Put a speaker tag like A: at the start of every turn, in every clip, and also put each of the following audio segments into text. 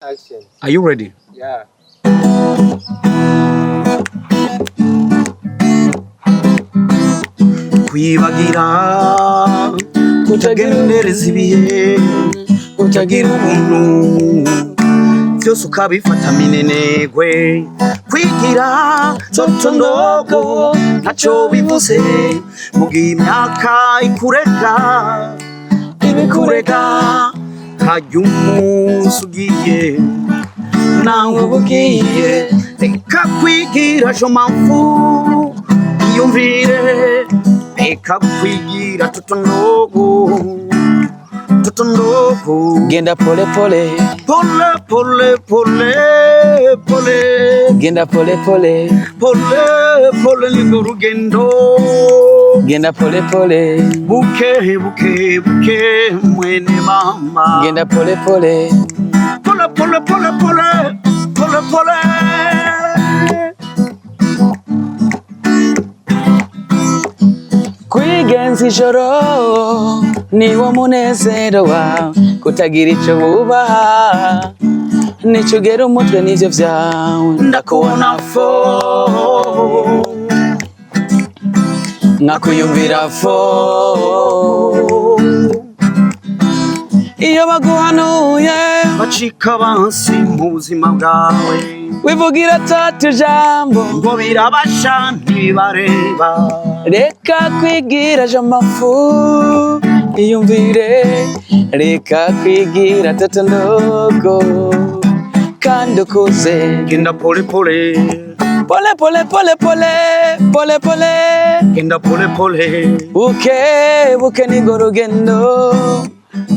A: Action.
B: Are you ready?
A: Yeah.
B: Kwibagira kutagendereza ibihe, kutagira ubuntu, byose ukabifata minenegwe. Kwigira toto ndogo ntacyo bivuze mu gihe imyaka ikurega, ibikurega hajya umunsi ugiye nawe uba ugiye. Reka kwigira je m'en fous, iyumvire. Reka kwigira toto ndogo, toto ndogo.
C: Genda pole pole.
B: Pole pole pole pole.
C: Genda pole pole.
B: Pole pole nirwo rugendo.
C: Genda pole pole.
B: Buke buke buke, mwene mama.
C: Genda pole pole.
B: Pole pole pole pole pole pole.
C: Kwigenza ijoro niwo munezero wawe, kutagira ico wubaha nico ugera umutwe n'ivyo vyawe.
B: Ndakubona fo.
C: Nkakuyumvira fo. Iyo baguhanuye
B: bacika bansi mu buzima bwawe,
C: wivugira tatu jambo
B: ngo birabasha ntibibareba.
C: Reka kwigira jamafu, iyumvire. Reka kwigira toto ndogo kandi ukuze.
B: Genda pole pole.
C: Pole pole pole pole pole pole.
B: Genda pole pole.
C: Buke buke nirwo rugendo.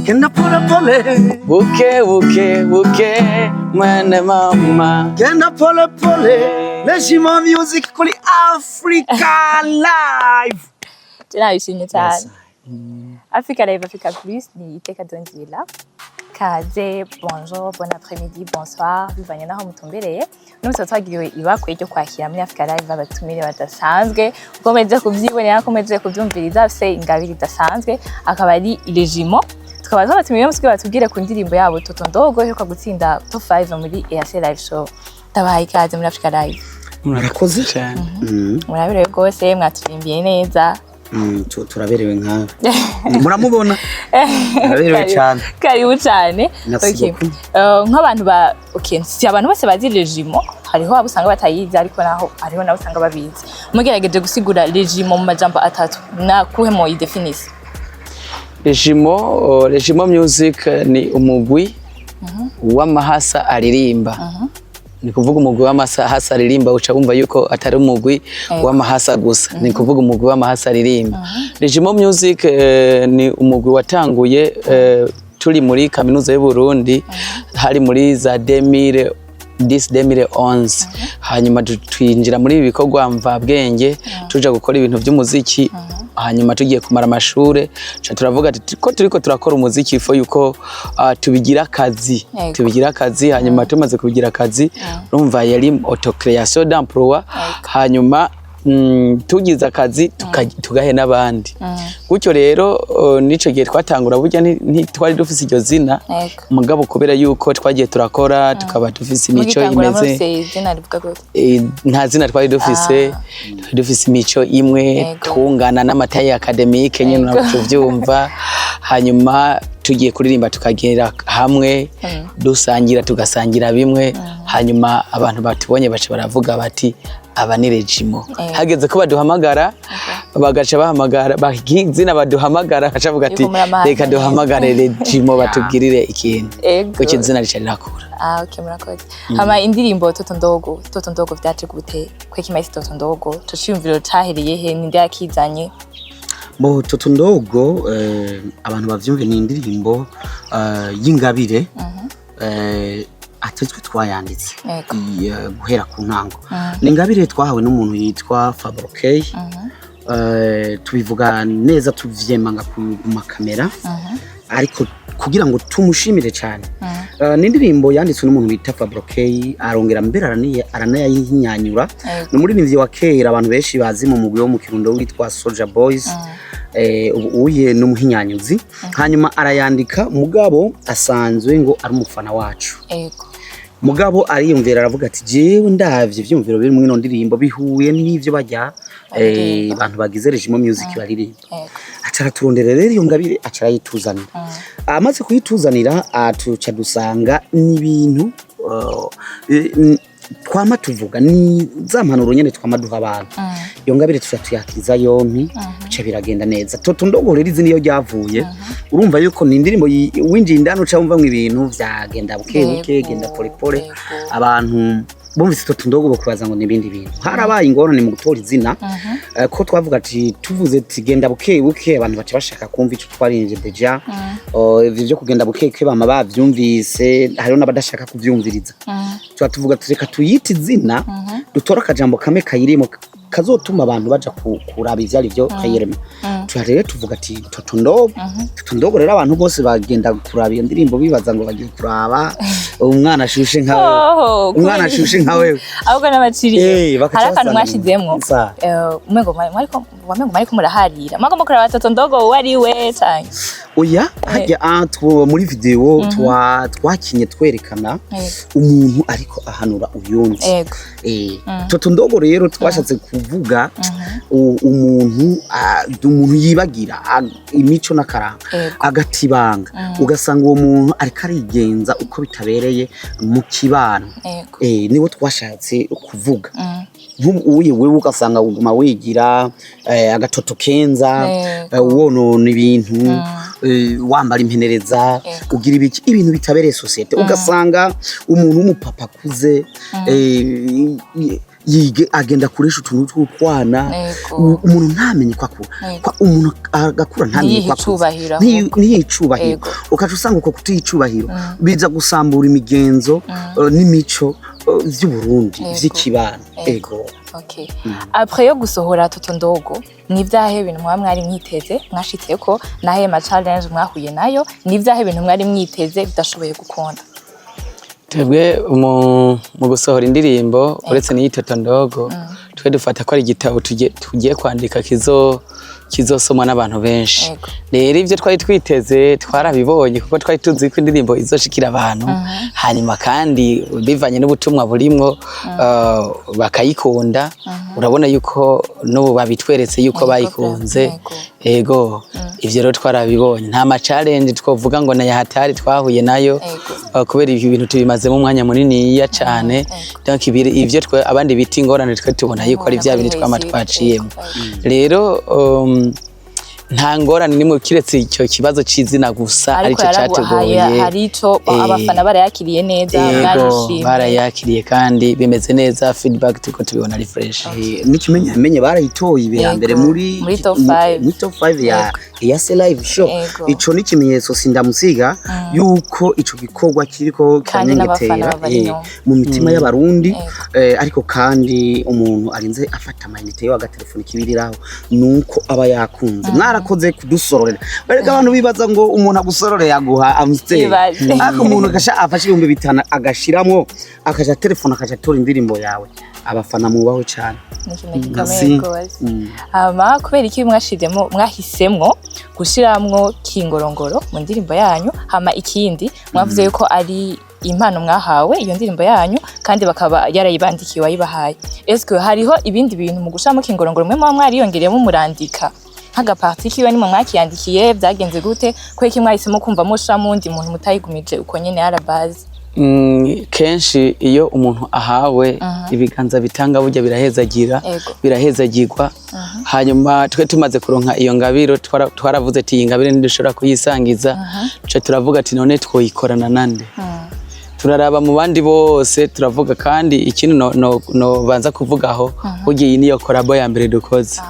B: Genda pole pole.
C: Buke buke buke, mwene mama.
B: Genda pole pole. Lejima Music kuri Africa Live.
D: Nabishimye cyane. Africa Live, Africa Plus, ni iteka dongera kaze. Bonjour, bon après-midi, bonsoir, bivanye n'aho mutumbereye. Uno munsi twagiriwe ibakwe ryo kwakira muri Africa Live abatumire badasanzwe, uko meze kuvyibonera, ko meze kuvyumviriza, bafise ingabire idasanzwe, akaba ari Legimo. Tukaba twabatumiye umunsi kugira batubwire ku ndirimbo yabo Toto Ndogo iheruka gutsinda top 5 muri EAC Live Show. Ndabahaye ikaze muri Africa Live.
B: Murakoze.
C: Cyane.
D: Muraberewe rwose, mwaturirimbiye neza.
B: Turaberewe nkawe, muramubona, muraberewe cyane.
D: Karibu cyane.
B: Merci
D: Okay.
B: beaucoup.
D: Nk'abantu ba, okay, si abantu bose bazi Legimo, hariho abo usanga batayizi, ariko naho hariho nabo usanga babizi. Mugerageje gusigura Legimo mu majambo atatu, nakuhe mo yidefinise?
C: Regimo Music ni umugwi w'amahasa aririmba. Ni kuvuga umugwi w'amahasa aririmba, uca wumva yuko atari umugwi w'amahasa gusa, ni kuvuga umugwi w'amahasa aririmba. Regimo Music ni umugwi watanguye turi muri kaminuza y'u Burundi, hari muri za 2010, 2011. Hanyuma twinjira muri ibi bikorwa mvabwenge, tuja gukora ibintu by'umuziki. Hanyuma tugiye kumara amashure, tuca turavuga ati ko turiko turakora umuziki, faut yuko tubigira akazi. Tubigira akazi. Hanyuma tumaze kubigira akazi, urumva yari autocréation d'emploi. Hanyuma tugize akazi tugahe n'abandi gutyo. Rero nico gihe twatangura, burya ntitwari dufise iryo zina. Mugabo kubera yuko twagiye turakora, tukaba dufise imico
D: Mugitangura
C: imeze
D: mufise izina rivuga gute?
C: Nta zina twari dufise. Twari dufise imico imwe, tungana n'ama taille académique nyene, tuvyumva. Hanyuma tugiye kuririmba, tukagera hamwe, dusangira, tugasangira bimwe. Hanyuma abantu batubonye baca baravuga bati aba ni Regimo. Hageze ko baduhamagara, bagaca bahamagara izina baduhamagara, bagaca bavuga ati
D: Yuko muri amahasa
C: reka
D: neza.
C: duhamagare Regimo batubwirire ikintu. Kuko izina rica rirakura.
D: Ah, okay, murakoze. Hama indirimbo Toto Ndogo, Toto Ndogo vyaje gute? Kweki mahise Toto Ndogo? Ico ciyumviro cahereye he? Ninde yakizanye?
B: Bo, Toto Ndogo, abantu bavyumve, ni indirimbo y'ingabire, atari twe twayanditse. Guhera ku ntango ni ingabire twahawe n'umuntu yitwa Fabrokey. Tubivuga neza, tuvyemanga ku makamera, ariko kugira ngo tumushimire cyane. Ni indirimbo yanditswe n'umuntu bita Fabrokey, arongera mbere aranayihinyanyura. Ni umuririmbyi wa kera abantu benshi bazi mu mugwi wo mu Kirundo witwa Soldier Boys. Ubu uye ni umuhinyanyuzi. Hanyuma arayandika, mugabo asanzwe ngo ari umufana wacu. Mugabo ariyumvira, aravuga ati: "Jewe ndavye ivyumviro biri muri ino ndirimbo bihuye n'ivyo bajya bantu bagize Regimo Music baririmba." Aca araturondera rero iyo ngabire, aca arayituzanira. Amaze kuyituzanira, tuca dusanga n'ibintu twama tuvuga, ni za mpanuro nyene twama duha abantu. Iyo ngabire tuca tuyakiriza yompi, bica biragenda neza. Toto Ndogo rero izi niyo ryavuye. Urumva yuko ni indirimbo winjiye indani uca wumvamwo ibintu vyagenda buke buke, genda pole pole. Abantu bumvise Toto Ndogo bakubaza ngo nibindi bintu. Harabaye ingorane mu gutora izina, ko twavuga ati tuvuze ati genda buke buke, abantu baca bashaka kumva ico twarinje déjà. Ivyo vyo kugenda buke buke bama bavyumvise, hariho n'abadashaka kuvyumviriza. Tuba tuvuga ati reka tuyite izina, dutore akajambo kamwe kayirimo kazotuma abantu baja kuraba ivyo ari vyo kayirimo. Tuba rero tuvuga ati Toto Ndogo. Toto Ndogo rero abantu bose bagenda kuraba iyo ndirimbo bibaza ngo bagiye kuraba umwana ashushe nka wewe.
D: Oh,
B: Umwana ashushe nka wewe.
D: Ahubwo n'abaciriye.
B: Bakaca
D: Hari akantu
B: basanga
D: mwashizemwo.
B: Sa.
D: Umengo mwariko, wamengo mwariko muraharira, mwagomba kuraba Toto Ndogo uwo ari we canke?
B: Oya, hajya muri video twakinye twerekana umuntu ariko ahanura uyundi. Toto Ndogo rero twashatse kuvuga umuntu umuntu yibagira imico n'akaranga, agatibanga, ugasanga uwo muntu ariko arigenza uko bitabereye mu kibano. Niwo twashatse kuvuga. Nk'ubu uye wewe ugasanga uguma wigira agatoto kenza, wonona ibintu, wambara impenereza, ugira ibiki, ibintu bitabereye société. Ugasanga umuntu w'umupapa akuze, yige agenda kuresha utuntu tw'utwana. Umuntu ntamenye ko akura. Umuntu agakura ntamenye
D: Ntiyihe
B: ko akuze.
D: icubahiro ahubwo.
B: Ntiyihe icubahiro. Ukaca usanga uko kutiha icubahiro biza gusambura imigenzo n'imico vy'Uburundi, vy'ikibano. Ego.
D: Okay. Après yo gusohora Toto Ndogo, ni ivyahe bintu mwaba mwari mwiteze mwashitseko, nahe ma challenge mwahuye nayo? Ni ivyahe bintu mwari mwiteze bidashoboye gukunda?
C: Twebwe mu gusohora indirimbo, uretse n'iyi Toto Ndogo, twe dufata ko ari igitabo tugiye kwandika kizosomwa n'abantu benshi. Rero ibyo twari twiteze twarabibonye, kuko twari tuzi ko indirimbo izoshikira abantu, hanyuma kandi bivanye n'ubutumwa burimwo, bakayikunda. Urabona yuko n'ubu babitweretse yuko bayikunze. Ego, ivyo rero twarabibonye. Nta ma challenge twovuga ngo na hatari twahuye nayo, kubera ibi bintu tubimazemo umwanya muniniya cane. Donc ivyo twe abandi bita ingorane, twe tubona yuko ari vya bintu twama twaciyemo. Rero nta ngorane nimwe kiretse icyo kibazo c'izina gusa,
D: Ariko
C: aricyo catugoye.
D: hari ico abafana barayakiriye neza?
C: Ego.
D: Mwarishimye?
C: Barayakiriye kandi bimeze neza, feedback turiko tubibona ari fresh.
B: N'ikimenyamenye barayitoye ibe ya mbere muri
D: Muri top five.
B: Muri top 5 ya Eace Live Show. Ico ni ikimenyetso sindamusiga yuko ico gikorwa kiriko
D: Kandi n'abafana
B: kiranyengetera
D: baba inyuma.
B: mu mitima y'Abarundi. Ariko kandi umuntu arinze afata amayinite yo agatelefoni kibiriraho nuko aba yakunze. Mwarakoze kudusororera. Bareka abantu bibaza ngo umuntu agusororeye aguha Amstel.
D: Ibaze.
B: Ariko umuntu agasha afashe 5000 agashiramwo, akaja telefone, akaja atora indirimbo yawe, abafana mubaho cyane.
D: Ni ikintu gikomeye rwose. Hama kubera iki mwashizemo, mwahisemwo gushiramwo Kingorongoro mu ndirimbo yanyu? Hama ikindi, mwavuze yuko ari impano mwahawe iyo ndirimbo yanyu, kandi bakaba yarayibandikiye wayibahaye. Eske hariho ibindi bintu mu gushiramo Kingorongoro mwe muba mwariyongereyemo, murandika nk'aga partie kiwe, nimwe mwakiyandikiye? Byagenze gute? Kubera iki mwahisemo kumva mushiramo uwundi muntu, mutayigumije uko nyene à la base?
C: Kenshi iyo umuntu ahawe, ibiganza bitanga burya birahezagira, birahezagirwa. Hanyuma twe tumaze kuronka iyo ngabiro, twaravuze ati iyi ngabire ntidushobora kuyisangiza. Tuca turavuga ati none twoyikorana nande? Turaraba mu bandi bose, turavuga. Kandi ikindi no banza kuvugaho, burya iyi niyo collabo ya mbere dukoze.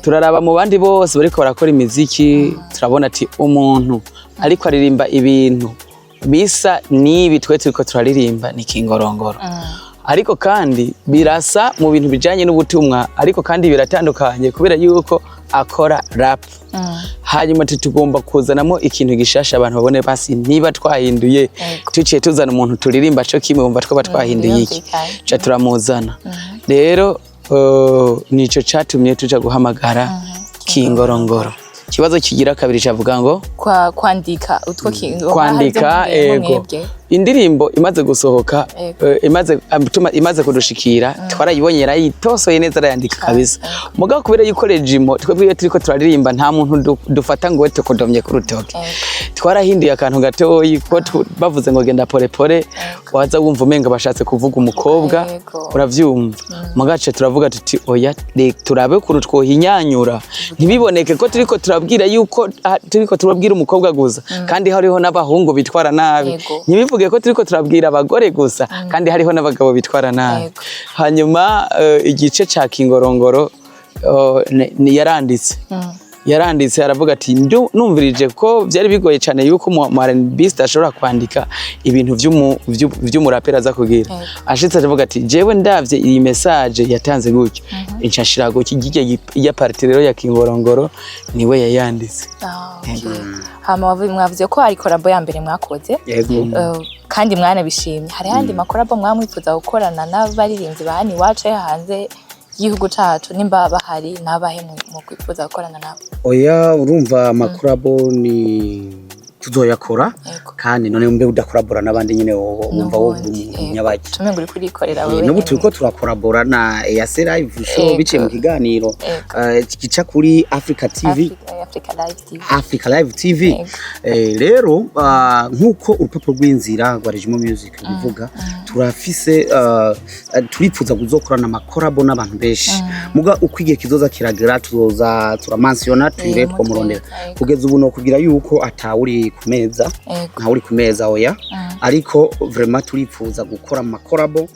C: Turaraba mu bandi bose bariko barakora imiziki, turabona ati umuntu ariko aririmba ibintu bisa n'ibi twe turiko turaririmba ni Kingorongoro. Ariko kandi birasa mu bintu bijanye n'ubutumwa, ariko kandi biratandukanye kubera yuko akora rap. Hanyuma tugomba kuzanamo ikintu gishasha, abantu babone basi niba twahinduye. Tuciye tuzana umuntu turirimba co kimwe, bumva twaba twahinduye iki? Ca turamuzana rero. Nico catumye tuja guhamagara Kingorongoro. Ikibazo kigira kabiri cavuga ngo
D: Kwandika utwo
C: Kwandika, ego.
D: Mwebwe.
C: Indirimbo imaze gusohoka, imaze kudushikira, twarayibonye, yarayitosoye neza, arayandika kabisa. Mugabo kubera yuko Regimo twebwe iyo turiko turaririmba nta muntu dufata ngo we tukudomye ku rutoke, twarahinduye akantu gatoyi ko bavuze ngo genda pole pole, waza wumva umenga bashatse kuvuga umukobwa. Uravyumva? Mugace turavuga tuti oya, turabe ukuntu twohinyanyura ntibiboneke ko turiko turabwira yuko turiko turabwira umukobwa gusa kandi hariho n'abahungu bitwara nabi, ntibivuge ko turiko turabwira abagore gusa kandi hariho n'abagabo bitwara nabi. Hanyuma igice ca Kingorongoro, yaranditse aravuga ati numvirije ko byari bigoye cyane yuko mu R&B ashobora kwandika ibintu vy'umuraperi aza kugira. Ashitse aravuga ati jewe ndavye iyi message yatanze gutyo, inca nshira gutyo iya partie rero ya Kingorongoro niwe yayanditse.
D: Ah, okay. Hama mwavuze ko ari collabo ya mbere mwakoze.
B: Yego.
D: Kandi mwanabishimye. Hari ayandi ma collabo mwamwifuza gukorana n'abaririmbyi ba hano iwacu, hanze y'igihugu cacu? Nimba bahari, nabahe mu kwifuza gukorana nabo?
B: Oya, urumva ama collabo ni tuzoyakora. Kandi none mbe udakorabora n'abandi nyine wowe wumva wowe uri umuntu nyabaki?
D: Tumengo uri kurikorera wewe
B: N'ubu
D: nyene.
B: turiko turakorabora na EAC Live Show biciye mu kiganiro gica kuri Africa TV.
D: Africa Live TV.
B: Africa Live TV. Rero nk'uko urupapuro rw'inzira rwa Regimo Music rubivuga, turafise turipfuza kuzokorana ama collabo n'abantu benshi. Muga uko igihe kizoza kiragera tuzoza turamansiyona tuyire twomurondera. Kugeza ubu nokubwira yuko atawuri ku meza, ntawuri ku meza, oya. Ariko vraiment turipfuza gukora ama collabo.